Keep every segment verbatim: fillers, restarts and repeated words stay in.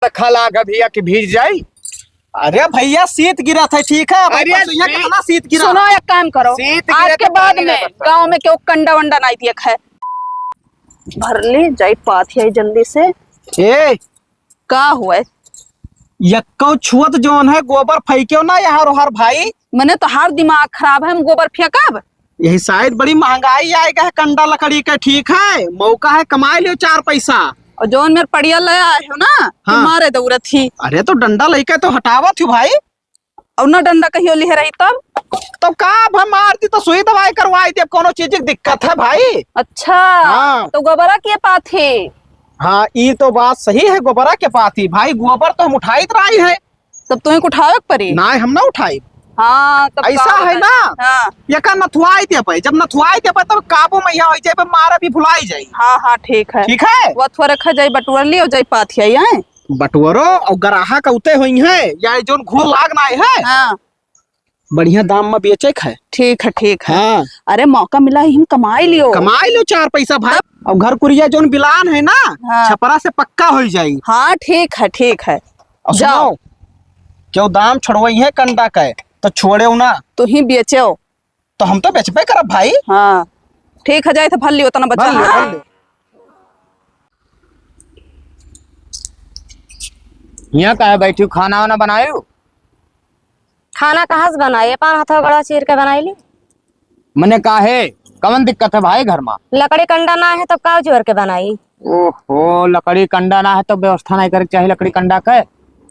खा लाग भैया कि भीज जाई। अरे भैया, शीत गिरत है, ठीक है? अब अरे परसों यहाँ शीत, कितना शीत गिरा। सुनो, एक काम करो, शीत आज गिरे के तो बाद पानी में ना बरसा। गाँव में केहू कंडा वंडा नाहीं दिया खाए। भर ली जाई पाथी आई जल्दी से। ए, का हुआ है? यक्को छुअत जौन है, गोबर फेंक्यो ना यहाँ ओहर भाई। मने तोहार दिमाग खराब है, हम गोबर फेंकब? यही साइड बड़ी महंगाई आएगा है, कंडा लकड़ी का, ठीक है, मौका है, कमाई लियो चार पैसा। और जौन मेरे पड़िया ले आए हो ना, कि हाँ। मारे दौड़त ही। अरे तो डंडा लेके तो हटावत ही भाई। और ना डंडा कहियो लिहे रही तब? तो का, अब हम मार दी तो सुई दवाई करवाई दी, अब कोनो चीज की दिक्कत है भाई। अच्छा, हाँ। तो गोबरा के पाथी? हाँ, ई तो बात सही है, गोबरा के पाथी भाई, गोबर तो हम उठाइत रही है। तब तुहीं के उठावे के पड़ी। नाय, हम ना उठाई। हाँ, तब ऐसा का है बताई? ना, हाँ। यका नथुआई दे पे, जब नथुआई दे पे तब काबू में यहाँ हो जाए, पे मारा भी भुलाई जाए। हाँ, हाँ, ठीक है। ठीक है? वो थोड़े खा जाई, बटुअर ली और जाई पाथिया, हैं? बटुअरो और ग्राहक उते होई हैं, या जोन घूर लाग ना है। हाँ। बढ़िया दाम में बेचे के है। ठीक है, ठीक है। हाँ। अरे, मौका मिला है, हम कमाई लियो। कमाई लियो चार पैसा भाई। तब? और घर कुरिया जोन बिलान है ना, हाँ। छपरा से पक्का हो जाई। हाँ, ठीक है, ठीक है। और जाओ। सुनो, क्यों दाम छोड़वाई है कंडा का, तो छोड़े ना। तुहीं बेचो। तो हम तो बेचबे करब भाई। हाँ, ठीक है, जाए तो भर लियो, उतना बचा भर लियो, है। भर लियो। यहाँ काहे बैठी हो, खाना वाना बनाए हो? खाना कहाँ से बनाई? अपन हाथों गड़वा चीर के बनाई ली। मने काहे, कवन दिक्कत है भाई घर मा? लकड़ी कंडा ना है, तब का जोर के बनाई? ओहो, लकड़ी कंडा ना है, तो व्यवस्था नहीं करे के चाही लकड़ी कंडा के?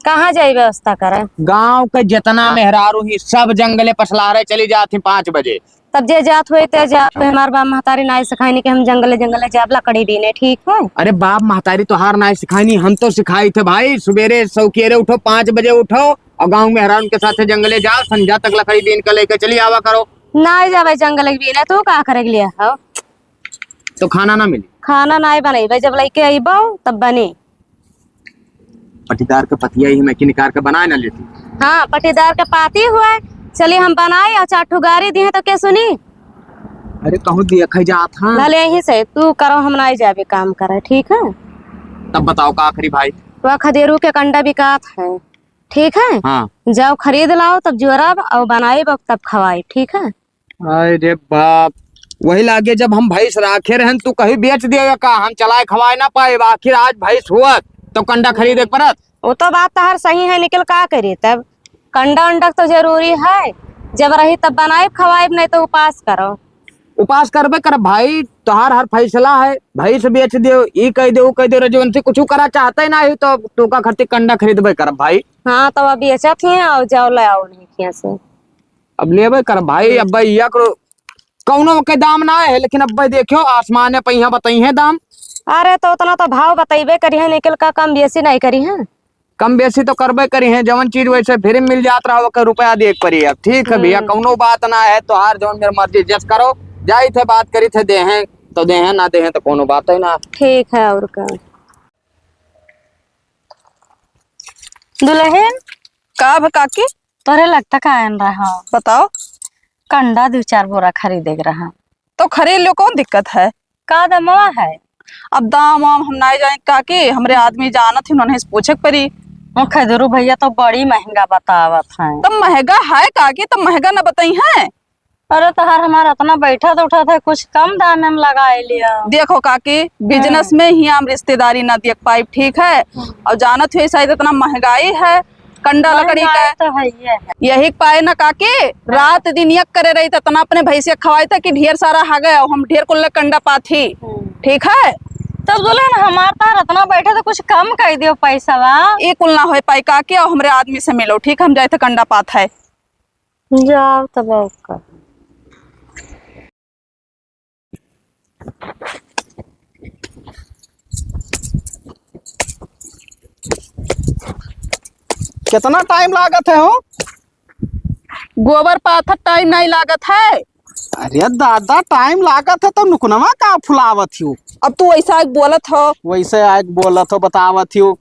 कहाँ जाई व्यवस्था करे? गाँव के जितना मेहरारू ही, सब जंगले पसलारे चली जात ही पाँच बजे। तब जे जात होई ते जात होई, हमार बाप महतारी नाई सिखाइनी कि हम जंगले जंगले जाब लकड़ी बीने, ठीक है? अरे बाप महतारी तोहार नाई सिखाइनी, हम तो सिखाई थे भाई। सुबेरे सौकेरे उठो, पाँच बजे उठो और गाँव मेहरारू के साथे जंगले जाओ, संझा तक लकड़ी बीन के लेके चली आवा करो। नाई जाबे जंगले बीने, तू का करे के लिए हो? तो खाना ना मिली? खाना नाई बनइबे, जब लइके अइबो तब बनी। पटीदार के पतिया ही मैं की निकार के बनाए ना लेती। हाँ, पटीदार के पाती हुआ, चली हम बनाई और चार ठो गारी दिहे तो के सुनी? अरे कहूँ दिया खाई जात हाँ। भले यहीं से तू करो, हम नाई जाबे काम करे, ठीक है? तब बताओ का करी भाई? वह खदेरू के कंडा बिकात है, ठीक है? हाँ। जाओ खरीद लाओ, तब जोरब और बनाइब और तब खवाइब, ठीक है? अरे बाप, वही लागे जब हम भैंस राखे रहन, तू कहीं बेच दिया का, हम चलाए खवाए ना पाए, आखिर आज भैंस हुआ तो कंडा खरीदे के पड़त। वो तो बात तहार सही है, निकल का करी तब, कंडा उंडा तो जरूरी है, जब रही तब बनाइब खवाइब, नहीं तो उपास करो। उपास करबे करब भाई, तोहार हर फैसला है, भैंस बेच दियो, ई कह दियो, ऊ कह दियो, रजवंती कुछ करा चाहते ही ना ही तो तू का खातिर कंडा खरीदबे करब भाई। हाँ, तो अभी बेचत ही है, और जाओ ले आओ नहीं किया से। अब लेबे कर भाई, अब भाई या करो, कौनो के दाम ना है, लेकिन अब भाई देखियो, आसमान पे यहाँ बताई है दाम। अरे तो उतना तो भाव बतइबे करी है, निकल का कम बेसी नहीं करी है। कम बेसी तो करबे करी है, जवन चीज वैसे फ्री में मिल जात रहा, ओकर रुपया दे के पड़ी। अब ठीक है भैया, हम्म। कौनो बात ना है, तोहार जौन मेर मर्जी जस करो, जाई थे बात करी थे, देहें तो देहें, ना देहें तो कौनो बात है ना। ठीक है, और का। दुल्हन, का भ काकी? तोरे लगता का आयन रहा? बताओ। कंडा दो चार बोरा खरीदे के रहा। तो खरीद लो, कौन दिक्कत है? का दमवा है? अब दाम वाम हम नाई जाए काकी, हमरे आदमी जानत ही, उन्होंने से पूछे के परी। वो खजरू भैया तो बड़ी महंगा बतावत हैं। तो महंगा है काकी, तो महंगा न बताई हैं। अरे तोहार हमार अतना बैठत उठत है, कुछ कम दाम में लगाए लिया। देखो काकी, बिजनेस हम्म। में ही हम रिश्तेदारी ना देख पाइब, ठीक है? हम्म। और जानत हुए शायद इतना महंगाई है, कंडा लकड़ी का। महंगाई तो है ही है। यही पाए ना काकी, हाँ। रात दिन यक करे रही, तो इतना अपने भैंसिया खवाई था कि ढेर सारा हा गया, हम ढेर कुल्ले कंडा पाथी, हम्म। ठीक है? तब बोले ना, हमार तार इतना बैठे तो कुछ कम कर दियो पैसा बा। ये कुल ना हो पाई काकी, और हमरे आदमी से मिलो, ठीक है? हम जाए थे कंडा पाथ है। जाओ तब और का। कितना टाइम लागत है हो? गोबर पाथत टाइम नहीं लागत है। अरे दादा, टाइम लागत है तो नुकनवा का फुलावत हो? अब तू वैसा एक बोलत हो। वैसे एक बोलत हो, बतावत हो।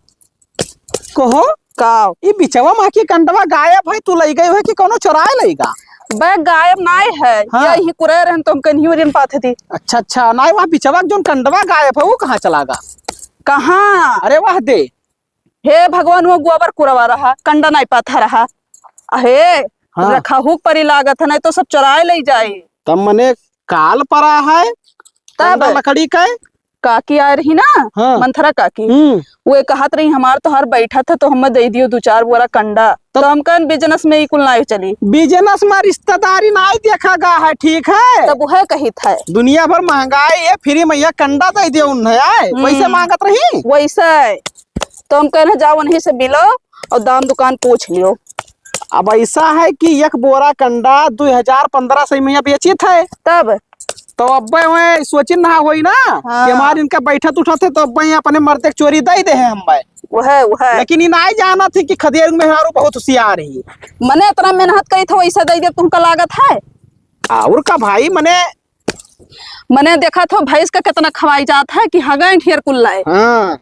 कहो, का? ई बिचवा मा की कंडवा गायब है, तू लई गई हो कि कौनो चोराए लई गा? बे, गायब नाय है, हाँ। यही कुरे रहन तो हम कहीं रिन पाथे थी। अच्छा, अच्छा, नाय, वह बिचवा जोन कंडवा गायब है, वो कहाँ चला गा? कहाँ? अरे वाह दे। हे भगवान, वो गोबर कुरवा रहा, कंडा नाई पाथा रहा। अहे, हाँ। रखा हुक परी लागत है, नहीं तो सब चुराए ले जाए। तब मने काल परा है, तब कंडा लकड़ी का है। काकी आए रही ना, हाँ। मंथरा काकी, हम्म। वो कहत रही, "हमार तो हर बैठा था, तो हमें दे दियो दो चार बोरा कंडा।" तब तो हम कहन, "बिजनेस में ई कुल ना चली।" बिजनेस में रिश्तेदारी ना देखा गा है, ठीक है? तब वह कही था। दुनिया भर महंगाई है, फ्री में यह कंडा दे दियो उन्हें, आए? हम्म। वैसे मांगत रही? वैसे। तो हम कहने, "जाओ उन्हीं से मिलो और दाम दुकान पूछ लियो।" अब ऐसा है कि एक बोरा कंडा दो हजार पन्द्रह सौ में बेचित है। तब? तो अब्बे वह सोचिन ना होई ना हाँ। कि हमार इनका बैठत उठत है, तो अब्बे अपने मर्दे के चोरी दे दे है हम भाई। वह, वह। लेकिन इन आई जानत है कि खदेर में हारू बहुत होशियार है। मने इतना मेहनत करी था, वैसे दे दे तुमका लागत है? और का भाई, मने मने देखा थो भैंस का कितना खवाई जात है कि हगाई ढेर कुल लाए। हाँ।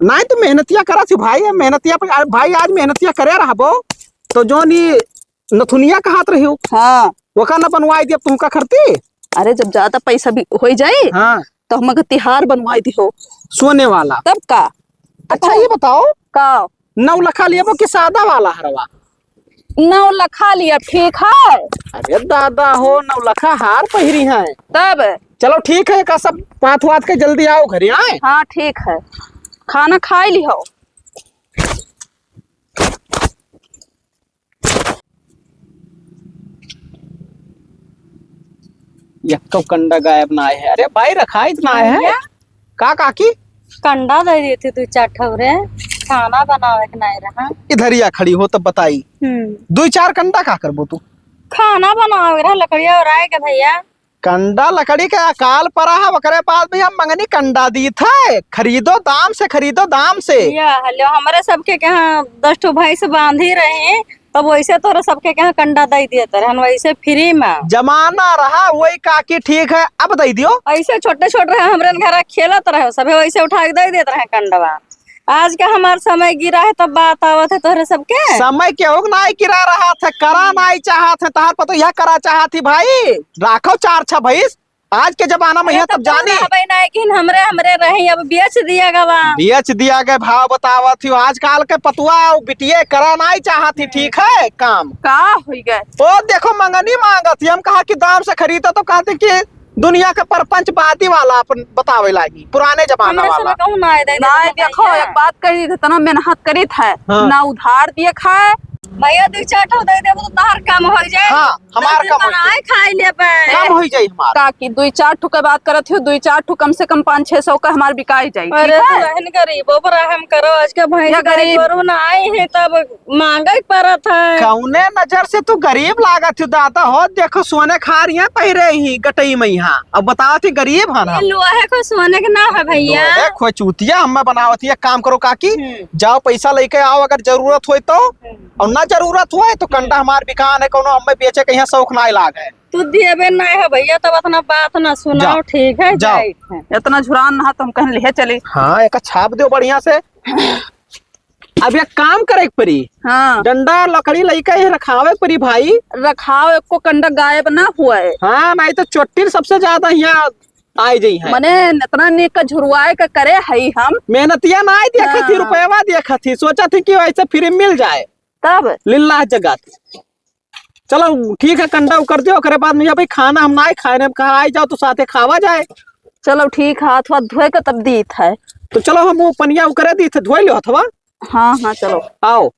नाई तो मेहनतिया करा थी भाई, अब मेहनतिया पे, आ, भाई आज मेहनतिया करे रहबो, तो जोन ई नथुनिया कहत रही हो, हाँ। ओका न बनवाई दिया तुमका खरती? अरे जब ज्यादा पैसा भी होई जाई, हाँ। तो हमका तिहार बनवाई दिहो। सोने वाला। तब का? अच्छा ये बताओ, का? नौ लखा लेबो कि सादा वाला हरवा? नौ लखा लिया, ठीक है। अरे दादा हो, नौ लखा हार पहिरी है। तब? चलो ठीक है, का सब बात वात के जल्दी आओ घरे, आए? हाँ, ठीक है। खाना खाई ली हो? यक्को कंडा गायब ना आए है। अरे भाई, रखाई तो ना आए है। भैया। का काकी? कंडा दे देती दो चार ठो रे, खाना बनावे के नाई रहा। इधर या खड़ी हो तब बताई। हम्म। दो चार कंडा का करबो तू? खाना बनावे के रहा, लकड़िया और आए के भैया। कंडा लकड़ी के अकाल परा है, ओकरे बाद भी हम मंगनी कंडा दीत है। खरीदो दाम से, खरीदो दाम से। या हलो, हमरे सबके के यहाँ दस ठो भैंस बांधी रही, तब वैसे तोहरा सबके के यहाँ कंडा दे दिया तरहन, वैसे फ्री में। जमाना रहा वही काकी, ठीक है, अब दे दियो। ऐसे छोटे छोटे रहे, हमरे घर खेलत रहे, सभे वैसे उठा के दे देत रहे कंडवा। आज का हमार समय गिरा है, तब बात आवत है तोहरे सबके। समय केहू के नाई गिरा रहा था, करा नाई चाहत है, तहार पतो यह करा चाहत थी भाई, राखो चार छह भैंस। आज के जमाना में अरे, यहाँ तब तब जानी। रहबे ना, लेकिन हमरे, हमरे रही, अब बेच दिया गवा। बेच दिया गए, भाव बतावत ही। आजकल के पतुआ और बिटिये करा नाई चाहत ही, ठीक है काम। का हुई गए? ओ देखो, मंगनी मांगत ही, हम कहा कि दाम से खरीदो, तो कहते कि दुनिया के परपंच बादी वाला अपन बतावे लागी, पुराने जमाना हमरे वाला। सब कहूँ ना आए दे, ना आए, देखो, एक बात कही, इतना मेहनत करीत है, हाँ। ना उधार दिए खाए। भैया, दो चार ठो दे देबो तो तहार काम हो जाए। हाँ, हमार काम हो जाए। बनाए खाए लेबे। काम हो जाए हमार। काकी, दो चार ठो के बात करत हो, दो चार ठो कम से कम पाँच छह सौ का हमार बिकाई जाए, अरे ठीक है? दुल्हन गरीबों पर रहम करो, आज के भैंस या गाय गरीब। गोरू ना आए हैं, तब मांगे के परत है। कौने नजर से तू गरीब लागत हो दादा हो? देखो सोने खार यहाँ पहिरे ही गटई में यहाँ। अब बताओ थी गरीब है ना? ये लोहे को सोने के ना है भैया। लोहे को चूतिया हमें बनावत ही। एक काम करो काकी, हम्म। जाओ पैसा लेके आओ अगर जरूरत होए तो, हम्म। और ना जरूरत होए तो कंडा हम्म। हमार बिकान है, कोनो हमें बेचे के यहाँ शौक ना लाग है। तू देबे ना है भैया, तब अपना बात ना सुनाओ, जाओ। ठीक है, जाओ। जाए है। इतना झुरान ना तो हम कहीं ले चले। हाँ, एक छाप दो बढ़िया से। अब एक काम करे के पड़ी। हाँ। डंडा लकड़ी लइके ही रखावे के पड़ी भाई। रखाव, एको कंडा गायब ना हुआ है। हाँ, नहीं तो चोट्टी सबसे ज्यादा यहाँ आए जाई है। मने इतना नीक का झुरवाए का करे है हम। मेहनतिया ना आए देखा थी, हाँ। रुपयवा देखा थी, सोचा थी कि ऐसे फ्री मिल जाए। तब? लिल्ला जगत। चलो ठीक है, कंडा उकर दियो, ओकरे बाद में भाई खाना हम ना खाए, हम कहा आई जाओ तो साथे खावा जाए। चलो ठीक है, हाथ वाथ धोए के तब दीत है। तो चलो हम वो पनिया उकरे दीत है, धोए लो हथवा। हाँ, हाँ, चलो। आओ।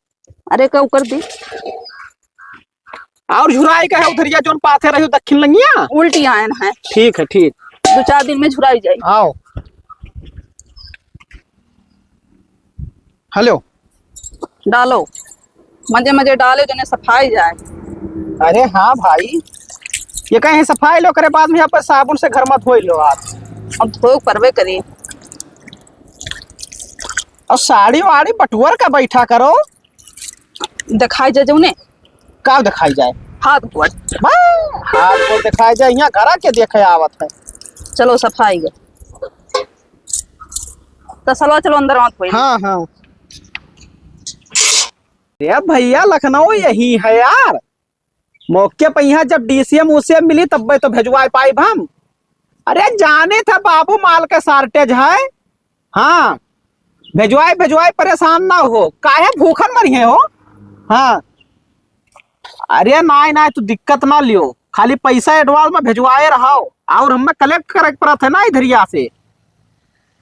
अरे का उकर दी। और झुराई का है उधरिया जोन पाथे रही दक्षिण लंगिया। उल्टी आयन है। ठीक है, ठीक। दो चार दिन में झुराई जाए। आओ। हेलो। डालो, मजे मजे डाले, जने सफाई जाए। अरे हाँ भाई, ये कहीं सफाई लो करे बाद में यहाँ पर साबुन से घर में धोई लो आप। अब धोए परबे करी। और साड़ी वाड़ी बटुअर का बैठा करो। दिखाई जाए जौने। का दिखाई जाए? हाथ गोड़। बा, हाथ गोड़ दिखाई जाए, यहाँ घरा के देखे आवत है। चलो सफाई गए। तो सलवा चलो अंदर मत होई। हाँ, हाँ। ए भैया, लखनऊ यही है यार। मौके पे यहाँ जब डीसीएम उसीएम मिली तब तो भेजवाए पाइब हम। अरे जाने था बाबू माल के shortage है। हाँ, भेजवाए, भेजवाए, परेशान ना हो, काहे भूखन मरिहे हो? हाँ। अरे नाहीं, नाहीं, तू दिक्कत ना लियो, खाली पैसा advance में भेजवाए रहो, और हमें collect करे के पड़त है ना इधरिया से।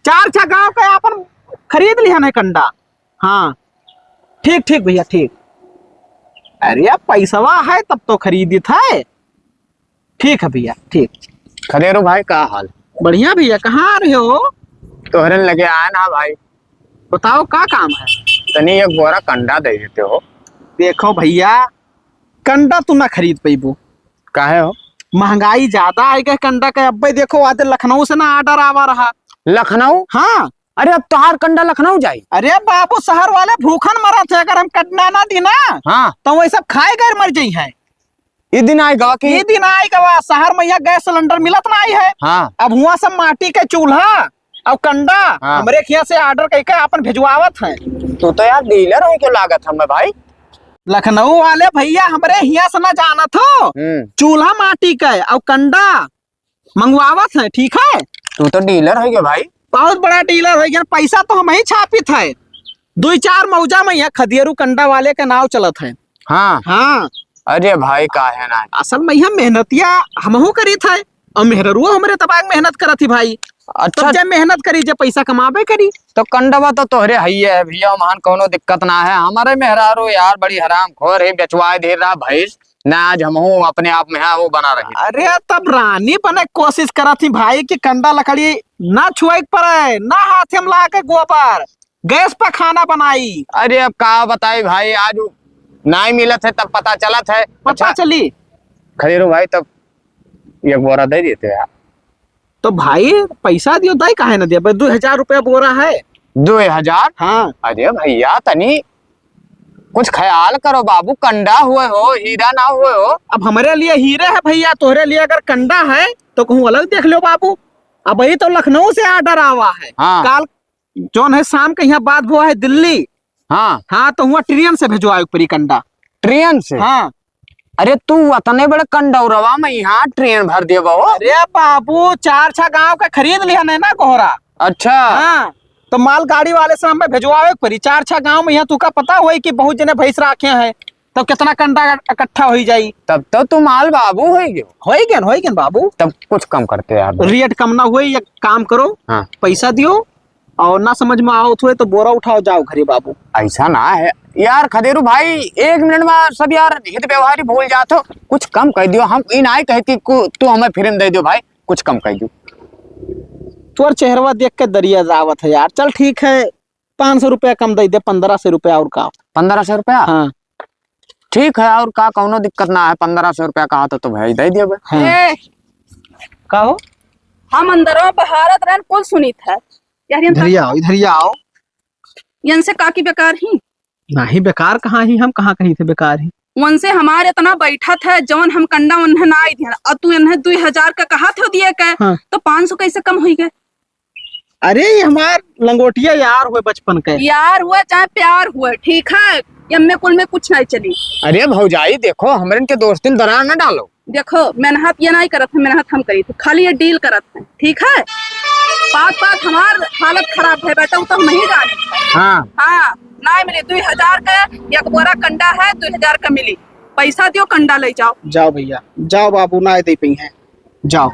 चार छह गांव के आपन खरीद लिहन है कंडा। हाँ, ठीक, ठीक भइया, ठीक। अरे पैसवा है तब तो खरीदित है। ठीक है भइया, ठीक। खदेरू भाई, का हाल? बढ़िया भइया, कहाँ आ रहे हो? तोहरे लगे आए ना भाई। बताओ, का काम है? तनी एक बोरा कंडा दे देते हो। देखो भइया, कंडा तू ना खरीद पइबू। काहे हो? महंगाई ज्यादा आइ गए कंडा के। अब्बे देखो, आज लखनऊ से ना order आवा रहा। लखनऊ? हाँ। अरे, अब तोहार कंडा लखनऊ जाई? अरे बाबू, शहर वाले भूखन मरत है, अगर हम कंडा ना दी ना, हाँ। तो वही सब खाए गए मर जाई है। ई दिन आइ गवा कि? ई दिन आइ गवा, शहर में यहाँ गैस सिलेंडर मिलत नाहीं है। हाँ। अब हुआ सब माटी के चूल्हा और कंडा, हाँ। हमरे खिया से order कइके आपन भेजवावत है। तू तो यार डीलर हो के लागत हमें भाई। लखनऊ वाले भइया हमरे हिया से ना जानत हो, हम्म। चूल्हा माटी के और कंडा मंगवावत है, ठीक है? तू तो डीलर हो गया भाई। बहुत बड़ा डीलर हो गया, पैसा तो हम ही छापित है। दुई चार मौजा में यहाँ खदेरू कंडा वाले के नाव चलत है। हाँ। हाँ। अरे भाई, काहे ना? असल में यहाँ मेहनतिया हमहू करीत है और मेहररुआ हमरे तबाक मेहनत करत ही भाई। अच्छा। तब जब मेहनत करी, जब पैसा कमाबे करी। तो कंडवा तो तोहरे हइये है भइया, वहान कौनो दिक्कत ना है। हमरे मेहरारू यार बड़ी हरामखोर है, बेचवाए दे रहा भैंस। ना, आज हमहू अपने आप में, हाँ, वो बना रही। अरे, तब रानी बने के कोशिश करत ही भाई कि कंडा लकड़ी ना छुए के पड़े, ना हाथे में ला के गोबर, गैस पर खाना बनाई। अरे, अब का बताई भाई, आज उ नाई मिलत है, तब पता चलत है। पता अच्छा, चली। खदेरू भाई, तब एक बोरा दे देते यार। तो भाई, पैसा दियो, दाई काहे ना दिया? भाई, दो हजार रुपया बोरा है। दो हजार? हाँ। अरे भइया, तनी कुछ ख्याल करो बाबू, कंडा हुए हो, हीरा ना हुए हो। अब हमरे लिए हीरे है भइया, तोहरे लिए अगर कंडा है तो कहूँ अलग देख लो बाबू। अब यही तो लखनऊ से order आवा है। हाँ। काल जौन है शाम के यहाँ बात हुआ है दिल्ली। हाँ। हाँ, तो हुआ ट्रेन से भेजवाए ऊपरी कंडा। ट्रेन से? हाँ। अरे तू अतने बड़े कंडौरवा में यहाँ ट्रेन भर देबो? अरे बाबू, चार छह गांव का खरीद लिया नहीं ना कोहरा। अच्छा। हाँ, तो मालगाड़ी वाले से हमें भेजवावे के पड़ी। चार छह गांव में यहाँ तुका पता होई कि बहुत जने भैंस राखे हैं, तो कितना कंडा इकट्ठा होई जाई। तब तो तू माल बाबू होई गयो। होई गन, होई गन बाबू। तब कुछ कम करते यार भाई। रेट कम ना होई, एक काम करो, हाँ। पैसा दियो, और ना समझ में आवत हुए तो बोरा उठाओ, जाओ घरे बाबू। ऐसा ना है यार खदेरू भाई, एक मिनट में सब यार हित व्यवहारी भूल जात हो, कुछ कम कर दियो। हम ई नाई कहती कु-, तू हमें फिर दे दियो भाई, कुछ कम कर दियो। तोर चेहरवा देख के दरिया जावत है यार। चल ठीक है, पाँच सौ रुपया कम दे दे, पन्द्रह सौ रुपया और का। पन्द्रह सौ रुपया? हाँ। ठीक है, और का, कौनो दिक्कत ना है, पन्द्रह सौ रुपया कहा तो, तो भाई दे दियो बे। हाँ। ए, का हो? हम अंदरवा बहारत रहन, कुल सुनित है। यार, इधर ही आओ, इधर ही आओ। इनसे काकी बेकार ही? नहीं, बेकार कहाँ ही, हम कहाँ कहीं से बेकार ही? उनसे हमारे इतना बैठत है, जौन हम कंडा उन्हें ना आई दिहन, और तू इन्हें दुई हजार का कहा था दिए के, हाँ। तो पाँच सौ कैसे कम होई गए? अरे, ये हमार लंगोटिया यार हुए बचपन के। यार हुए चाहे प्यार हुए, ठीक है, ये हमें कुल में कुछ नहीं चली। अरे भौजाई, देखो, हमरन के दोस्ती में दरार न डालो। देखो, मेहनत ये नहीं करत है, मेहनत हम करी थे, खाली ये डील करत है, ठीक है। बात बात हमार हालत खराब है बेटा, वो तो हम नहीं जाने। हाँ। हाँ, नहीं मिली, दुई हजार का एक बोरा कंडा है, दुई हजार का मिली, पैसा दियो, कंडा ले जाओ। जाओ भैया, जाओ बाबू, ना दे पई हैं, जाओ।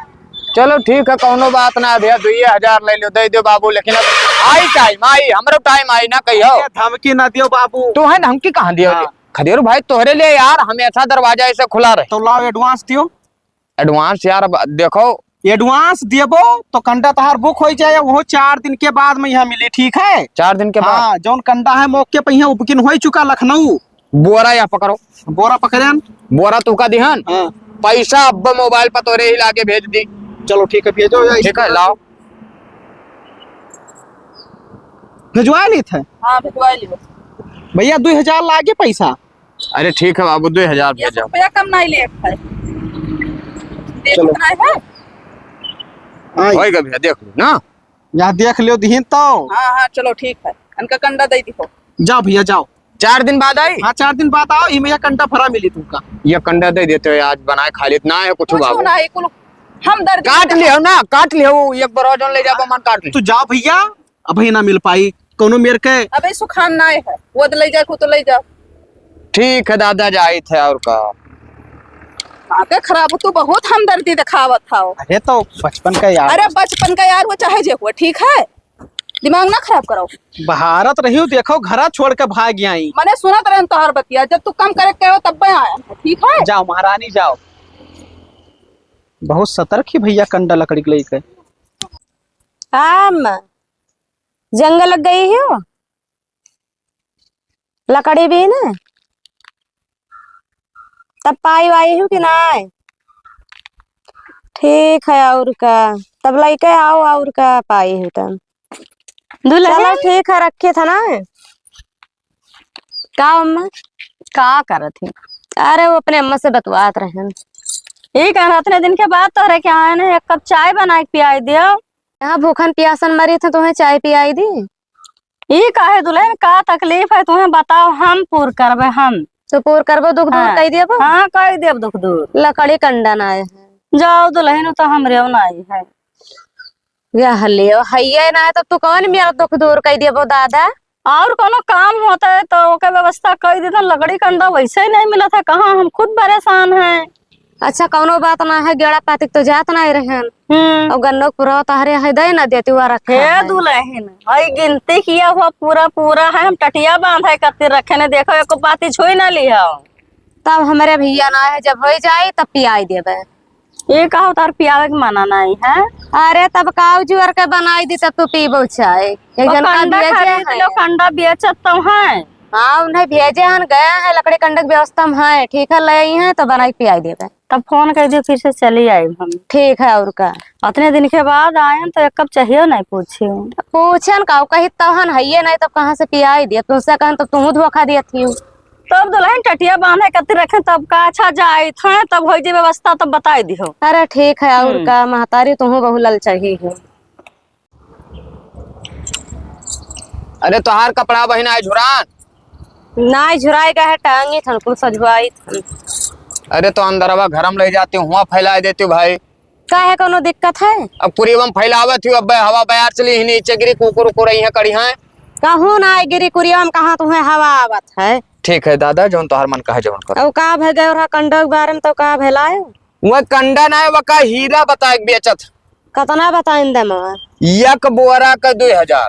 चलो ठीक है, कौनो बात ना है भैया, दुइये हजार ले लो, दे दो बाबू, लेकिन अब आई टाइम आई, हमरो टाइम आई ना कहियो। ये धमकी ना दियो बाबू। तू है धमकी कहाँ दियो? हाँ। खदेरू भाई, तोहरे लिए यार हमेशा दरवाजा ऐसे खुला रहे। तो लाओ advance दियो। Advance यार, अब देखो। Advance देबो तो कंडा तहार book हो जाए, वो चार दिन के बाद में यहाँ मिली, ठीक है? चार दिन के बाद? हाँ, जौन कंडा है मौके पे यहाँ booking हो चुका लखनऊ। बोरा या पकड़ो। बोरा पकड़न। बोरा तू का दिहन? हाँ। पैसा अब mobile पर तोरे ही लाके भेज दी। चलो ठीक है, भेजो या ठीक है, लाओ। भेजवा ली थे? हाँ, भेजवा लियो। भैया, दो हजार लागे पैसा। अरे ठीक है बाबू, दो हजार एक भेजो। रुपया कम नहीं ले है। देख चलो। कितना है? हाँ। होएगा भैया, देख लो ना। यहाँ देख लियो दिहिन तो। हाँ, हाँ, चलो ठीक है। इनका कंडा दे दिखो। जाओ भैया, जाओ। चार दिन बाद आई? हाँ, चार दिन बाद आओ, ये भैया कंडा भरा मिली तुमका। ये कंडा दे देते हो, आज बनाए खा लेते ना है कुछ कुछ बाबू। ना है, कुल हम दर्द काट लियो ना, काट लियो, एक बार और जौन ले जाबो मन काट लियो। तू जाओ भैया, अब ही ना मिल पाई। कौनो मेर के। अबे सुखान नाय है, वो तो ले जाए, को तो ले जाओ। ठीक है दादा, जाइत है और का। आगे खराब, तू बहुत हमदर्दी दिखावत हव। अरे तो बचपन का यार। अरे बचपन का यार, वो चाहे जे हुआ, ठीक है, दिमाग ना खराब करो। बहारत रही हूँ, देखो घरा छोड़ के भाग आई। मने सुनत रहन तोहर बतिया, जब तू कम करे के हो तब आया, ठीक है? जाओ महारानी जाओ। बहुत सतर्क ही भैया कंडा लकड़ी के लेके। हाँ अम्मा, जंगल लग गई हो? लकड़ी भी ना, तब पाई वाई हूँ कि नाय? ठीक है, और का, तब लइके आओ, और का पाई हूँ तब। दुल्हन। चलो ठीक है, रखे था ना। का अम्मा? का करत ही? अरे वो अपने अम्मा से बतवात रहन। ई कहन अतने दिन के बाद तोहरे के आए ने, एक कप चाय बनाए के पियाई दियो। यहाँ भूखन पियासन मरी थे, तुम्हें चाय पियाई दी? ई काहे दुल्हन, का तकलीफ है तुहें बताओ, हम पूर करबे हम। तो पूर करबो, दुख दूर हाँ। कई देबो? हाँ, कई देब दुख दूर। लकड़ी कंडा ना आए है। जाओ दुल्हन, तो हमरे ना आई है। यह लियो, हइये ना है तो तू कौन मेरा दुख दूर कई देबो दादा? और कोनो काम होता है तो ओके व्यवस्था कई देता, लकड़ी कंडा वैसे ही नहीं मिलत है, कहाँ हम खुद परेशान हैं। अच्छा, कौनो बात ना है, गेड़ा पाती तो जात ना रहन। हम्म। और गन्नो के पुरावा तहरे है, दे ना देती, हुआ रखा हे है। दुल्हन, हई गिनती किया हुआ पूरा, पूरा है, हम टटिया बांधे खातिर रखे ने, देखो, एको पाती छुई ना ली हो। तब हमरे भैया ना है, जब हो जाए, तब पियाई देबे। ये कहो, तार पियावे के मना नहीं है। अरे, तब काऊ जुअर के बनाई दी, तब तू पीबो चाय। एक और जन का कंडा भेजे खरीद हैं। लो, कंडा बेचत तो हैं। हाँ, उन्हें भेजे हन, गए हैं, लकड़ी कंडे के व्यवस्था में है, ठीक है, ले आई हैं, तो बनाई के पियाई देबे। तब फोन कर दियो, फिर से चली आई हम। ठीक है, और का। अतने दिन के बाद आयन तो एक कप चाहिए नहीं पूछे। पूछन का, कही तहन हइये नहीं, तब कहाँ से पियाई दिया? तुमसे कहन तो तुम धोखा दिया थी। तब दुल्हन टटिया बांधे कति रखे, तब का अच्छा जाई थे, तब होई जे व्यवस्था, तब बताई दिहो। अरे ठीक है, और हम्म। का, महतारी तुहू बहु ललचाही हो। अरे तोहार कपड़ा बहिन आए झुरान? नाई झुराई का है, टांगी थन कुल सजवाई थन। अरे तो अंदरवा घर में ले जाती हूँ, हुआ फैला देती हूँ भाई। का है, कोनो दिक्कत है? अब कुरीबम फैलावत हूँ, अब हवा बयार चली ही नीचे गिरी, कुकुर उकुर रही है कड़ी हैं। कहूँ ना आए गिरी कुरीबम, कहाँ तुम्हें हवा आवत है? ठीक है दादा, जौन तोहार मन कहे जौन करो। अब का भे गए रहा कंडो के बारे में, तो का भे लाए? वह कंडा ना है, वह का हीरा बताए के बेचत। कतना बताइन दे मवा? एक बोरा का दुई हजार।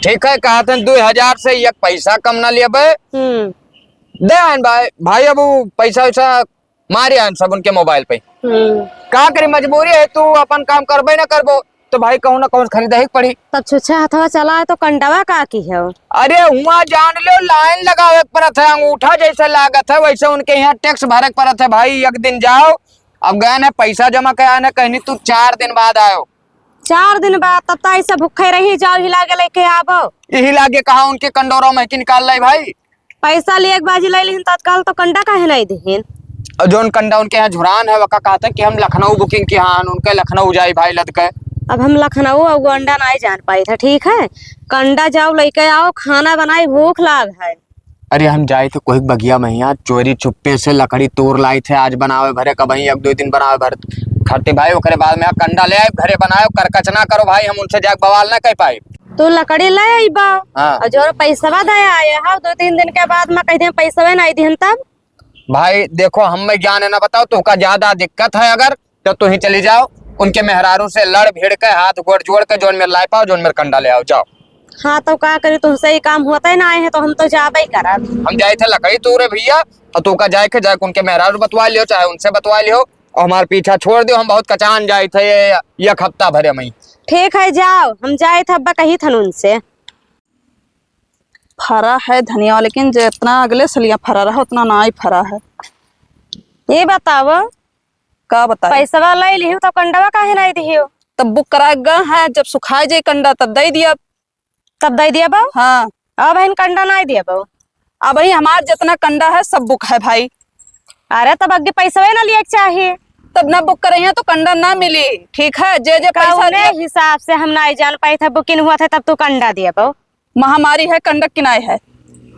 ठीक है, कहत हैं दुई हजार से एक पैसा कम ना लेबे। हम्म। दे आन भाई, भाई अब उ पैसा वैसा मारे आन सब उनके मोबाइल पे। हम्म। का करी, मजबूरी है, तू अपन काम करबे ना करबो, तो भाई कहूँ ना कहूँ खरीदे ही के पड़ी। तब छुच्छे हथवा चला है तो कंडवा का की है? अरे हुआ जान लो, लाइन लगावे के पड़त है, अंगूठा जैसे लागत है वैसे उनके यहाँ टैक्स भरे के पड़त है भाई। एक दिन जाओ, अब गए ने पैसा जमा कराने, कहनी तू चार दिन बाद आयो। चार दिन बाद? तब तो ऐसे भूखे रही, जाओ हिला के लेके आबो। यही लागे कहाँ उनके कंडोरा में कि निकाल लाई भाई। पैसा लिए एक बाजी ले लिहिन, तत्काल तो कंडा काहे नहीं दिहिन? और जौन कंडा उनके यहाँ झुरान है, वका कहते कि हम लखनऊ booking किया हन, उनके लखनऊ जाई भाई लद के। अब हम लखनऊ और गोंडा नहीं जान पाई था, ठीक है? कंडा जाओ लेके आओ, खाना बनाई, भूख लाग है। अरे हम जाए थे कोई बगिया में, यहाँ चोरी चुप्पे से लकड़ी तोड़ लाई थे, आज बनावे भरे, कबहीं एक दो दिन बनावे भर खाते भाई, ओकरे बाद में यहाँ कंडा ले आए, घरे बनाए, करकच ना करो भाई, हम उनसे जाके बवाल ना कह पाए। तू लकड़ी ले आइबा, हाँ। और जो पैसवा दे आए हा, दो तीन दिन के बाद में कह दे पैसवे नहीं दिहन तब। भाई देखो, हम में ज्ञान है ना, बताओ तो का ज्यादा दिक्कत है अगर तो तुही चली जाओ, उनके मेहरारू से लड़ भिड़ के, हाथ गोड़ जोड़ के, जौन मेर लाए पाओ, जौन मेर कंडा ले आओ, जाओ। हाँ, तो का करी, तुमसे ही काम होता ही ना है, तो हम तो जाबे ही करब। हम जाए थे लकड़ी तोड़े भैया, और तू का जाए के, जाए के उनके मेहरारू बतवा लियो, चाहे उनसे बतवा लियो, और हमार पीछा छोड़ दियो, हम बहुत कचान जाए थे ये, एक हफ्ता भरे में। ठीक है, जाओ, हम जाए थे, अब्बा कही थन उनसे। फरा है धनिया, लेकिन जितना अगले सलिया फरा रहा, उतना ना ही फरा है। ये बताओ, का बताई? पैसवा ले लिहियो तो कंडवा काहे नहीं दिहियो? तब book करा गा है, जब सुखाए जाए कंडा तब दे दिया। तब दे दिया बा? हाँ। अब बहन कंडा नहीं दिया बा। अब ही हमार जितना कंडा है सब book है भाई। अरे तब अग्गे पैसवे ना लिए के चाहिए। तब ना book करे हैं तो कंडा ना मिली, ठीक है? जे जे पैसा कौने दिया हिसाब से हम नहीं जान पाई था booking हुआ था तब तू कंडा दिया बा? महामारी है, कंडक किनाए है।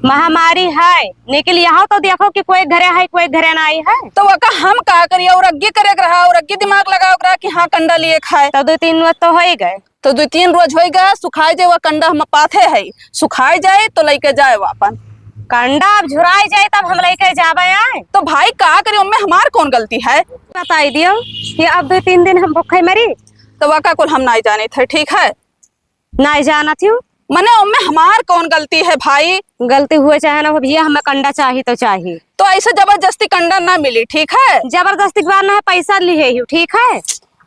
महामारी है, लेकिन यहाँ तो देखो कि कोई घरे है, कोई घरे नहीं है। तो वका हम का करिए, और अग्गी करे के रहा, और अग्गी दिमाग लगाओ के रहा कि हाँ, कंडा लिए खाए। तो दो तीन वक्त तो हो ही गए। तो दुइ तीन रोज होइ गए, सुखाइ जाए, वा कंडा हम पाथे है, सुखाइ जाए तो लइके जाए वा अपन। कंडा अब झुराइ जाए तब हम लइके जाबे आए। तो भाई का करे, ओम्मे हमार कौन गलती है? बताइ दियो कि अब दुइ तीन दिन हम भूखे मरी। तो वा का कुल हम नाहीं जानित है, ठीक है? नाहीं जानत हूँ। मने ओम्मे हमार कौन गलती है भाई? गलती हुए चाहे ना हो भैया, हमें कंडा चाही तो चाही। तो ऐसे जबरदस्ती कंडा ना मिली, ठीक है? जबरदस्ती के बात ना है, पैसा लिहे ही, ठीक है?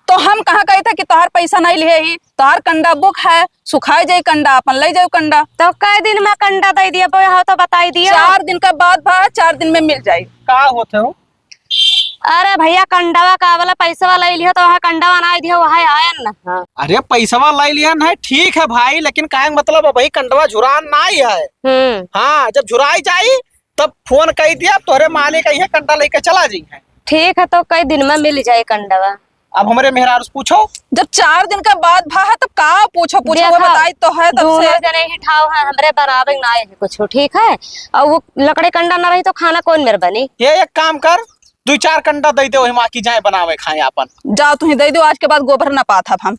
तो हम कहाँ कही था कि तोहार पैसा नहीं लिहे ही, तोहार कंडा बुक है, सुखाए जाई कंडा, अपन ले जाओ कंडा। तो कै दिन में कंडा दे दिया, बोया हो तो बताई दिया। चार दिन का बात भा, चार दिन में मिल जाई। का होते हो? अरे भैया, कंडवा का वाला पैसवा ले लियो तो वहाँ कंडवा ना दियो, वहाँ आयन ना। हाँ। अरे पैसवा ले लिया ना, ठीक है भाई, लेकिन काहे मतलब अबही कंडवा झुरान ना ही है। हम्म। हाँ, जब झुराई जाई तब फोन कई दिया, तोहरे मालिक अइहे, कंडा लेके चला जइहे। ठीक है, तो कई दिन में मिल जाए कंडवा। अब हमरे मेहरारू से पूछो। जब चार दिन का बात भा है, तब का पूछो, पूछो, वो देखो, बताई तो है तब दोनों से। जने ही ठाव है, हमरे बराबर ना है कुछ, ठीक है? और वो लकड़े कंडा ना रही तो खाना कौन मेर बनी? ये एक काम कर, दुइ चार कंडा दे दे, वही माँ की जाए बनावे खाए आपन। जाओ तुहीं दे दो, आज के बाद गोबर ना पात हब हम।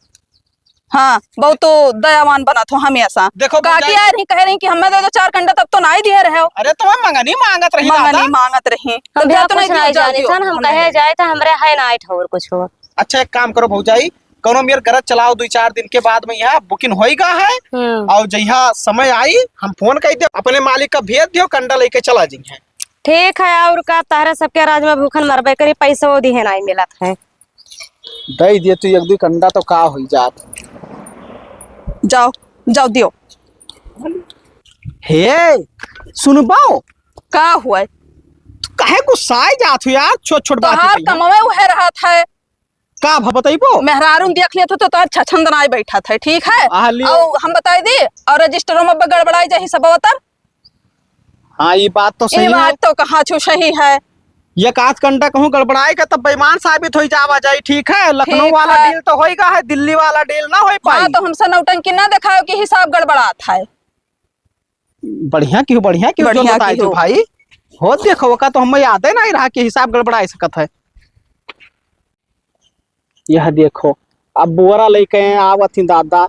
हाँ, बहुत तो दयावान बनत हो हमेशा। देखो काकी भौजाई। आ रही, कह रही कि हमें दे दो चार कंडा, तब तो नाहीं दिहे रहे हो। अरे तो हम मंगनी मांगत रही मंगनी दादा। मांगत रही। हम तब जा तो कुछ नहीं दियो, नहीं जाओ जाने दियो। था ना, हम हम कहे नहीं जाए था, हमरे है ना आठ और कुछ हो। अच्छा एक काम करो भौजाई, कौनो मेर गरज चलाओ, दुइ चार दिन के बाद में यहाँ booking होइगा है। हम्म। और जहिया समय आई हम फोन कइ दे, अपने मालिक का भेज दियो, कंडा लेके चला जइहे। ठीक है, और का, तहरे सबके राज में भूखन मरबे करी, पैसो दिहे नाहीं मिलत है। दे दिए तू एक दुइ कंडा तो का होई जात। जाओ, जाओ दियो। हे, सुनबो? का हुआ? तू काहे गुस्साए जात हो यार? छोट छोट बात तोहार कमवे उहे रहत है। का भ-, बतइबो? मेहरारू देख लेत हो तो तोहार छछंद नाई बैठत है, ठीक है? आ लियो। और हम बताई दी, और रजिस्टरों में गड़बड़ाई जाही सब तब। हाँ, ई बात तो ई सही है। बात तो कहाँ छू सही है। एक आध कंडा कहूँ गड़बड़ाए का तब बेईमान साबित होई जावा जाई, ठीक है? लखनऊ ठीक वाला है। डील तो होइगा है, दिल्ली वाला डील ना होई हाँ, पाई। तो हमसे नौटंकी ना देखाओ कि हिसाब गड़बड़ात है। बढ़िया की हो, बढ़िया की हो, जो बढ़िया बताए की जो हो। भाई। हो देखो, ओका तो हमें यादे नाहीं रहा कि हिसाब गड़बड़ाए सकत है। यह देखो, अब बोरा लइके आवत ही दादा,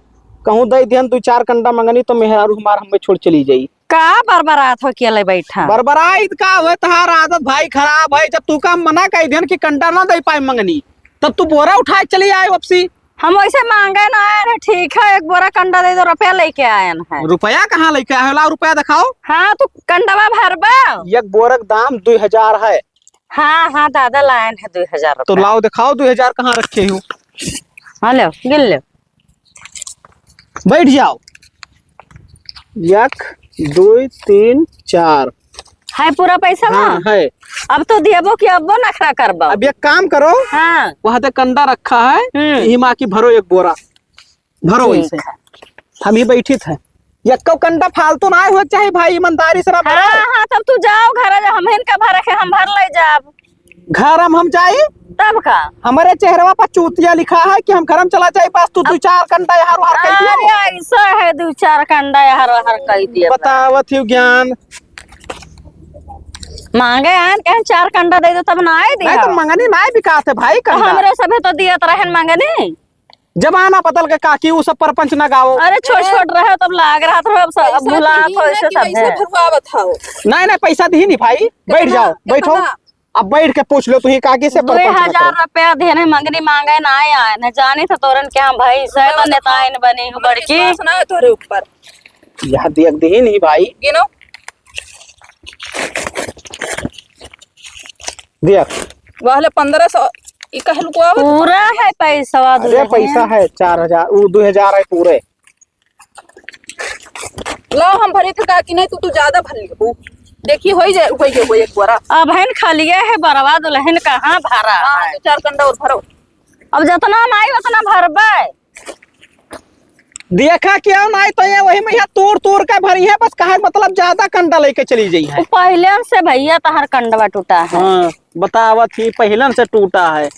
कहूँ दइ दिहन दुइ चार कंडा मंगनी तो मेहरारू हमार हमें छोड़ चली जाई। का बरबरात हो अकेले बैठा? बरबराइत का होए, तहार आदत भाई खराब है। जब तू का मना कइ दिहन कि कंडा ना दइ पाए मंगनी, तब तू बोरा उठाए चली आए वापसी। हम वैसे मांगे ना आए रहे, ठीक है, एक बोरा कंडा दे दो, रुपया लेके आयन है। रुपया कहाँ लेके आए हो? लाओ रुपया दिखाओ। हाँ, तू कंडवा भरबा? एक बोरा के दाम दुइ हजार है। हाँ, हाँ, दादा लायन है दुइ हजार तो रुपया। लाओ दिखाओ, दुइ हजार कहाँ रखे हो? हाँ, लो, गिन लो। बैठ जाओ। एक, दुइ, तीन, चार। है पूरा पैसा हाँ, ना? है। अब तो देबो कि अब्बो नखरा करबो? अब एक काम करो, हाँ। वहाँ ते कंडा रखा है, हम्म। यही माँ की भरो एक बोरा। भरो ठीक वैसे। है। हम ही बैठित है। यक्को कंडा फालतू ना हो चाहे भाई, ईमानदारी से ना भरो। हाँ, हाँ, तब तू जाओ घर, हम इनका भर के हम भर ले जाब। घर हम, हम जाई? तब का? हमरे चेहरवा पर चूतिया लिखा है कि हम घर हम चला जाई, बस तू अब दुइ चार कंडा यहाँ वहाँ कइ दियो। अरे, ऐसा है, दुइ चार कंडा यहाँ वहाँ कइ दियो। बतावत ही ज्ञान। मांगे आन, कहें चार कंडा दे दो, तब ना आए नहीं तो दिया। मंगनी ना बिकात है भाई, तो कंडा। हमरे सभे तो दियत रहन मंगनी। जमाना बदल के काकी, उ सब परपंच ना गाओ। अरे छोट छोट रहे तब लाग रहत रहे, अब सब पैसा भुला दिही तो ना ऐसे कि सब वैसे है। भरवावत हौ। नहीं, नहीं, पैसा दिही नहीं भाई, बैठ कितना? जाओ, बैठो। कितना? अब बैठ के पूछ लो, तुही काकी से दुइ हजार रुपया देने मंगनी मांगे ना आए, आए ना जानी था तोरन के हम भाई, सै तो नेताइन बनी हूँ बड़की। विश्वास ना है तोरे ऊपर। यहाँ देख दिही नहीं भाई। गिनो। देख। वहले पन्द्रह सौ, ई कहे लुकवा हो? पूरा है पैसवा अरे दुल्हन। पैसा है चार हजार, उ दुइ हजार है पूरे। लो हम भरी थे काकी, नहीं तू, तू ज्यादा भर लेबू। देखी होई जाए, होई गए, होई एक बोरा। अब हन खलिए है बरवा दुल्हन कहाँ भरा हाँ, है? दो चार कंडा और भरो। अब जतना नाई उतना भरबे। देखा क्यों नाई तो ये वही में यहाँ तूर तूर के भरी है, बस कहा मतलब ज्यादा कंडा लेके चली जाई है। वो पहले से भैया तहार कंडवा टूटा है। हाँ, बतावत ही पहलन से टूटा है।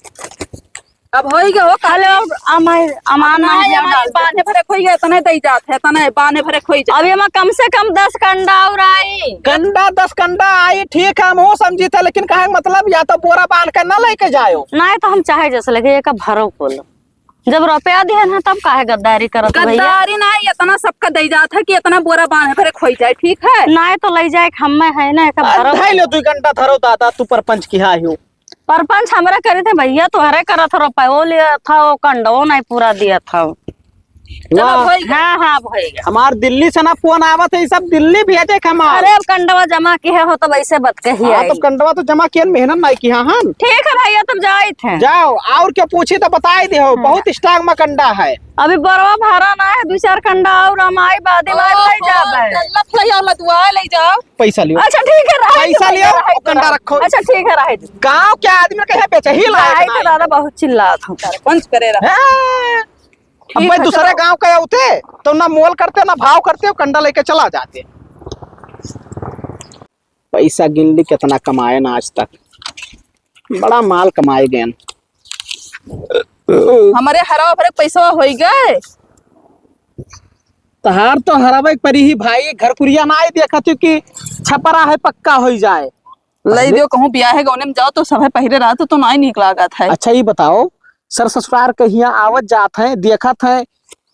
अब होई गए हो, हेलो, अमाई, अमान अब ना है, अमाई, बांधे भरे खोई गए, तने दई जात है, तने बांधे भरे खोई जात। अब एमा कम से कम दस कंडा और आई। कंडा, दस कंडा आई, ठीक है, हम वो समझी था, लेकिन कहे मतलब या तो बोरा बांध के ना लेके जायो। नहीं तो हम चाहे जैसे लगे, एक भरो खोलो। जब रुपया दिहन है, तब काहे गद्दारी करत हो भैया? गद्दारी ना, इतना सबका दे जात है कि इतना बोरा बांधे भरे खोई जाए, ठीक है? ना, तो ले जाए, हमें है ना, एक अरे, भरो। धर लो, दू घंटा धरो दादा, तू परपंच की हाँ हो। परपंच हमरा करे थे भैया, तोहरे करत हो, रुपयो लिया था, वो कंडो नहीं पूरा दिया था। चलो, वाह। भई गया। हाँ, हाँ, भई गया। हमार दिल्ली से ना फोन आवत है, ई सब दिल्ली भेजे के हमार। अरे, अब कंडवा जमा किहे हो, तब ऐसे बात कही हाँ, आई। तब कंडवा तो जमा किहन, मेहनत नहीं किहा हम। ठीक है भैया, तब जाइत है। जाओ, और क्या पूछी तो बताई दे हो, हाँ। बहुत stock में कंडा है। अभी बोरवा भरा ना है, दू चार कंडा और हम आई, बाद में ओ, ले जाबे। लत ले आओ, लदुआ ले जाओ। पैसा लियो। अच्छा, ठीक है, रहे पैसा दो, लियो, रहे दो, कंडा रहे। रखो। अच्छा, ठीक है, रहे दो। गाँव के आदमी कहे बेचे ही लायक रहे दो, नहीं। दादा, बहुत चिल्लात हो। सरपंच करे रहा। हाँ। अब ठीक मैं है, दूसरे चलो। गाँव के होते, तो ना मोल करते, ना भाव करते, कंडा लेके चला जाते। पैसा गिन ली, कितना कमाए ना आज तक, बड़ा माल कमाए गए। हमरे हरवा भरे पैसा होई गए। तहार तो हरवे परी ही भाई, घर कुरिया ना आए, देखा तू कि छपरा है, पक्का होई जाए। लई दियो, कहूँ बियाहे गौने में जाओ तो सभे पहिरे रहत तो नाई नीक लागत है। अच्छा, ई बताओ, सर ससुरार के हियाँ आवत जात है, देखत है,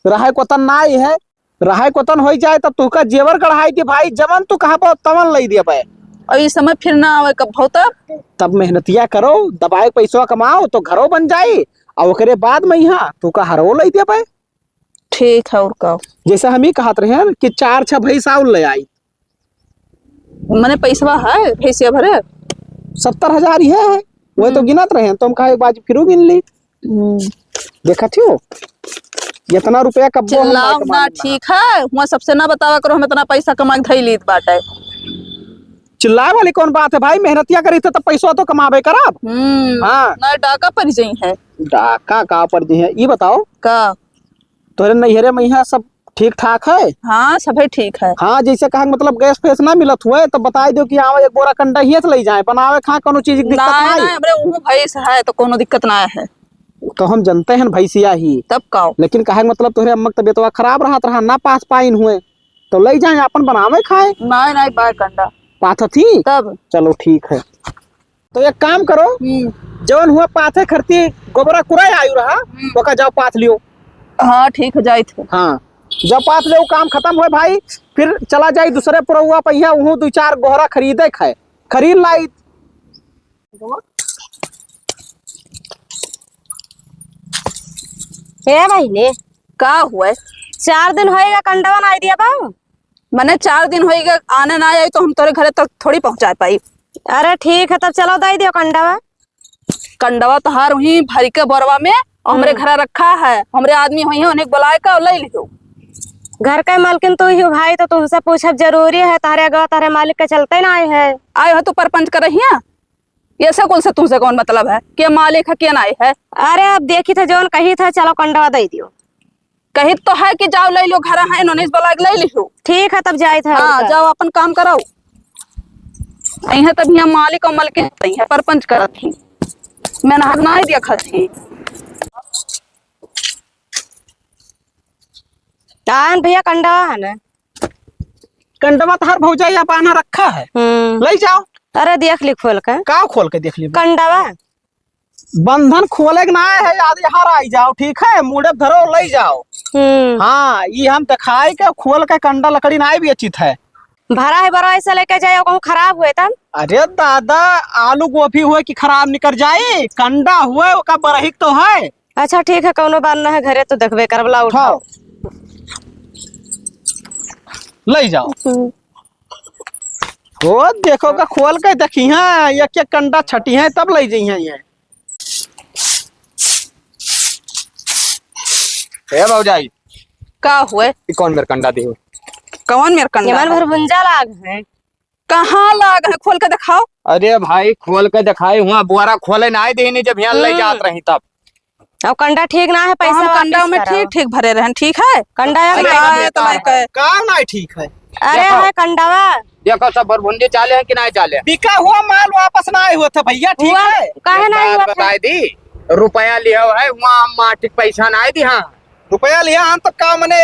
रहे कोतन नाई है, रहे कोतन होई जाए तो तुहका जेवर गढ़ाई दे भाई, जवन तू कहबो तवन लई देबे। और ई समय फिर ना आवे कब हो तब? तब मेहनतिया करो, दबाए के पैसवा कमाओ तो घरो बन जाई, और ओकरे बाद में यहाँ तुहका हरो लई देबे। ठीक है, और का? जैसे हम ही कहत रहे हैं कि चार छह भैंस और ले आई। मने पैसवा है भैंसिया भरे? सत्तर हजार ही है, वह तो हम्म। गिनत रहे हैं, तो हम कहा एक बार फिर गिन ली। हम्म। देखा थियो, इतना रुपया कब्बो हम चिल्लाओ ना ना, कमाने ना। ठीक है, हुआ सबसे ना बतावा करो, हम इतना पैसा कमा के धई लीत बाटे। चिल्लाए वाली कौन बात है भाई, मेहनतिया करी थे तो पैसवा तो कमाबे करब। हम्म, हाँ। ना डाका पड़ जाई है। डाका का पड़ जाई है, ई बताओ। का? तोहरे नैहरे में यहाँ सब ठीक ठाक है? हाँ, सभे ठीक है। हाँ, जैसे कहा मतलब गैस फैस ना मिलत हुए तो बताई दो कि आवा एक बोरा कंडा हियाँ से ले जाए, बनावे खाए, कोनो चीज की दिक्कत ना, ना, ना। हमरे उहू भैंस है तो कोनो दिक्कत ना है। तो हम जनते हैं भैंसिया ही। तब का? लेकिन कहे मतलब तोहरे अम्मा के तबियतवा खराब रहत रहा, ना पास पाइन हुए, तो ले जाए अपन बनावे खाए। नहीं, नहीं, बाय कंडा। पाथत ही? तब। चलो ठीक है। तो एक काम करो, हम्म। जौन हुआ पाथे खरती गोबरा कुराए आयु रहा, हम्म। ओका जाओ पाथ लियो। हाँ, ठीक है, जाइत है। हाँ, जब पाथ लियो, काम खतम होए भाई, फिर चला जाई दूसरे पुरौआ पहिया, उहू दू चार गोहरा खरीदे खाए, खरीद लाई। ए बहिनी, का हुए? चार दिन होएगा, कंडवा ना दिया बाऊ। मने चार दिन होई गए, आने ना आई तो हम तोरे घरे तक थोड़ी पहुँचा पाई। अरे ठीक है, तब चलो दे दियो कंडवा। कंडवा तोहार वहीं भरी के बोरवा में और हमरे हम्म। घरा रखा है, हमरे आदमी होई है, उन्हें बुलाए का और ले लियो। घर के मालकिन तू ही हो भाई, तो तुमसे पूछब जरूरी है, तारे अगवा तारे मालिक के चलते ना आए है। आए हो तू परपंच कर रही है, ये से कौन से तुमसे कौन मतलब है कि मालिक है, के नाई है? अरे अब देखी थे जौन कही थे, चलो कंडवा दे दियो। कही तो है कि जाओ ले लो, घर है, नोनिस बोला के ले लिहो। ठीक है, तब जाए थे। हाँ, जाओ अपन काम करो। यहाँ तब यहाँ मालिक और मलकिन है, परपंच करत ही। मैं नहर ना ही देखत ही। तान भैया कंडवा है ना? कंडवा तो हर भौजाई बान्हा रखा है। हम्म। ले जाओ। अरे देख ली खोल के। का खोल के देख ली? कंडवा। बंधन खोले के ना है, आज यहाँ आई जाओ, ठीक है? मुड़े धरो, ले जाओ। हम्म। हाँ, ये हम दिखाई के खोल के कंडा लकड़ी ना बेचित है। भरा है, बड़ा ऐसा लेके जाए, कहूँ खराब हुए तब? अरे दादा, आलू गोभी हुए कि खराब निकर जाए, कंडा हुए, ओका बरहिक तो है। अच्छा ठीक है, कौनो बात ना है, घरे तो देखबे करब, ला उठाओ। उठाओ। ले जाओ। हम्म। हो, देखो का खोल के देखी, हाँ, एक एक कंडा छटी है, तब ले जाई है ये। ए भौजाई। का हुए? ई कौन मेर कंडा दी हो? कौन मेर कंडा ये मन है? भरभुंजा लाग है। कहाँ लाग है? खोल के दिखाओ। अरे भाई, खोल के दिखाई हुआ, बोरा खोले ना देनी जब यहाँ ले हम्म। जात रही तब। अब कंडा ठीक ना है, तो पैसा हम वापस कंडा में कराओ। ठीक, ठीक भरे रहन, ठीक है? कंडा है अरे, ना? ये तो नहीं कहे। का नहीं ठीक है? अरे देखो। है कंडवा। देखो, सब भरभुंजी चाले हैं कि नहीं चाले? बिका हुआ माल वापस ना आए हुआ था भैया, ठीक हुआ, है? काहे एक ना बात हुआ था? बताई दी, रुपया लिया है, वहाँ माटी के पैसा ना आई दी, हाँ। रुपया लिया हम तो का मने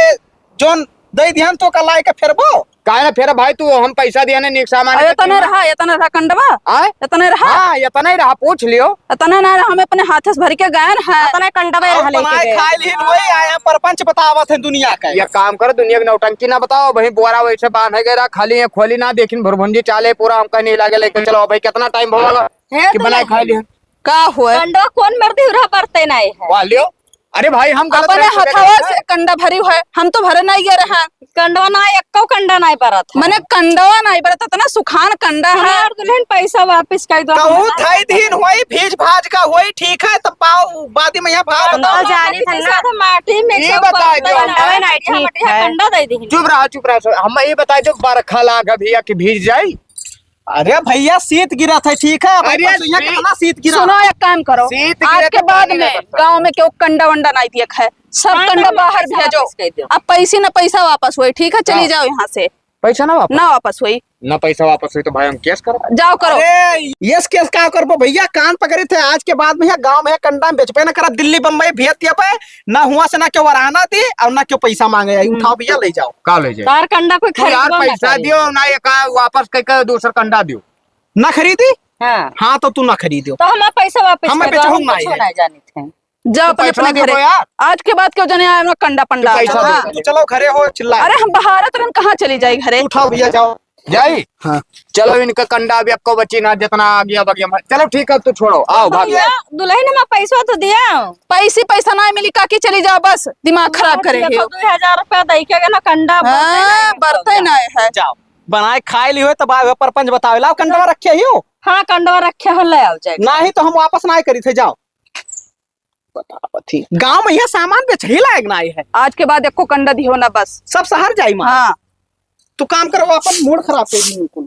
जोन दे दिहन तो का लाए के फेरबो? काहे ना फेर भाई, तू हम पैसा दिया ना, नीक सामान अरे, के एतने कीमत। रहा, एतने रहा कंडवा। आय? एतने रहा। हाँ, एतने रहा, पूछ लियो। एतने ना रहा, हम अपने हाथे से भर के गए हैं। एतने कंडवा रहा अब लेके बनाए गए। खाए लीन वही आया, परपंच बतावत है दुनिया का। ये काम कर, दुनिया के नौटंकी ना बताओ भाई, बोरा वैसे बांधे गए रहा, खाली ये खोली ना, देखिन भुरभुंजी चाले पूरा, हमका नहीं लागे लेके चलो भाई, कितना टाइम होगा हे कि तो बनाए नहीं। खाए लीन। का हुआ? कंडवा कौन मर्दी उरहा बरते नहीं है? वाह लियो। अरे भाई, हम गलत अपने रहे तो हथवा देखो। से कंडा भरी है, हम तो भरे नहीं गए रहे। कंडवा ना, एक्को कंडा नहीं परत है। मने कंडवा नहीं परत, इतना सुखान कंडा है। हमार दुल्हन पैसा वापस कर दो, कहूँ हमार थाई दीन होई, भीज भाज का होई, ठीक है, तब पाओ, बाद में यहाँ भाव कंडवा बताओ। जानी था ना। साथ माटी में ये सब बताई दो। कंडवा नहीं ठीक है। कंडा दे दी। चुप रहा, चुप रहा, हम ये बताई दो, बरखा लाग भैया कि भीज जाई? अरे भैया, शीत गिरत है, ठीक है, अरे परसों यहाँ शीत कितना शीत गिरा। सुनो, एक काम करो, शीत आज गिरे के तो बाद पानी में नहीं बरसा। गाँव में केहू कंडा वंडा नहीं दिया है, सब हाँ, कंडा कंडा बाहर पैसा भेजो। वापस कर दो। अब पैसे ना पैसा वापस हुए, ठीक है, चली हाँ। जाओ यहाँ से। पैसा ना वापस? ना वापस हुई। ना पैसा वापस हुई तो भाई हम केस करब। जाओ करो। अरे, यस केस का करबो भैया, कान पकड़े थे, आज के बाद में यहाँ गाँव में यहाँ कंडा में बेचबे ना करब, दिल्ली बम्बई भेज दिया पे, ना हुआ से ना केहू वराना दे और ना केहू पैसा मांगे आई। हम्म। उठाओ भैया, ले जाओ। का ले जाए? तार कंडा कोई तू यार खरीदबो ना पैसा करी। दियो, ना ये का वापस कह के दूसर कंडा दियो। ना खरीदी? हाँ। हाँ, तो तू ना खरीदियो। तो हमार पैसा वापस हम कर दो, बेचहूँ हम ना कुछो ये। ना जानित है। जाओ तू अपने, पैसा अपने दे घरे। दो यार। आज के बाद केहू जने आए ना कंडा तू पंडा। पैसा दे हाँ। दो। तू चलो घरे हो, चिल्ला। अरे हम बहारत रहन, कहाँ चली जाई घरे? उठाओ भैया, जाओ। जाई? हाँ। चलो, इनका कंडा अभी आपको बची ना, जितना आ गया बगिया में। चलो ठीक है, तू छोड़ो, आओ, भाग। भैया, दुल्हन में पैसा तो दिया। पैसे पैसा ना मिली काकी, चली जाओ, बस दिमाग खराब करे देखो, हो। दो हजार रुपया दई के ना कंडा हाँ, बरते ना है। बरते ना है। जाओ, बनाए खाए ली हो, तब आए हो, परपंच बतावे, लाओ, कंडवा रखे ही हो। हाँ, कंडवा रखे हो, ले आओ जाए। नहीं तो हम वापस ना करी थे, जाओ। बतावत ही। गाँव में यह सामान बेचही लायक नाई है। आज के बाद एको कंडा दिहो ना बस। सब शहर जाई मार। हाँ। तू काम करो, अपन मूड खराब कर दी बिल्कुल।